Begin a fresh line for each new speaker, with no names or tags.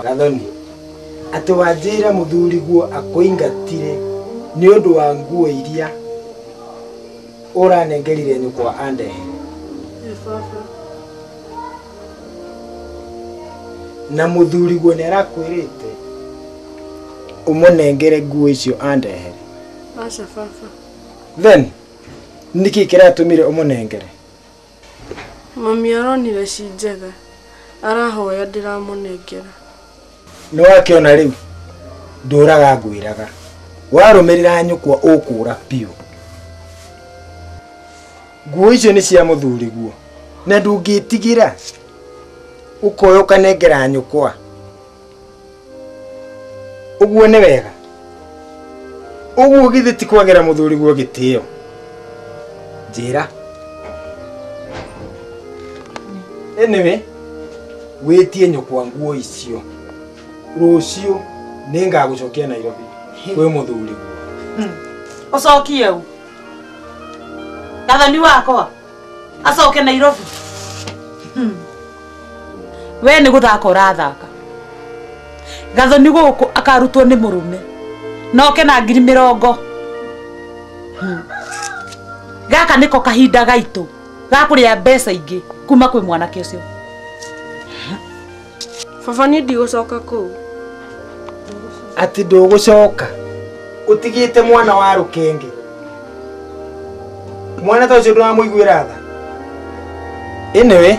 Gathoni, atĩ wanjĩra mũthuriguo akũingatire nĩ ũndũ wa nguo iria ũranengerire nyũkwa andehere.
Baba.
Na mũthuriguo nĩ arakwĩrĩte ũmũnengere nguo icio andehere.
Aca baba.
Then nĩkĩ kĩratũmire ũmũnengere?
Mami aronire ci njega. Arahoya ndĩramũnengera.
Nĩ wakĩona rĩu ndũraga ngwĩraga warũmĩrĩra nyũkwa ũkũra biũ. Nguo icio nĩ cia mũthuriguo na ndũngĩtigĩra ũkoya ũkanengera nyũkwa. Ũguo nĩ wega. Ũguo githĩ ti kwagĩra mũthuriguo gĩtĩo? Njĩra. Anyway, wĩtie nyũkwa nguo icio. Rũciũ nĩngagũcokia Nairobi kwĩ mũthuriguo.
Ũcokie ũ? Gathoni wakwa acoke Nairobi. We nĩ gũthaka ũrathaka. Gathoni gũkũ akarutwo nĩ mũrũme na oke na 20,000. Gaka nĩko kahinda gaitũ ga kũrĩa mbeca ingĩ kuma kwĩ mwanake ũcio.
Baba niĩ ndigũcoka kũu.
Atĩ ndũgũcoka ũtigĩte mwana wa rũkenge. Mwana ta ũcio ndũramũiguĩra tha. Anyway,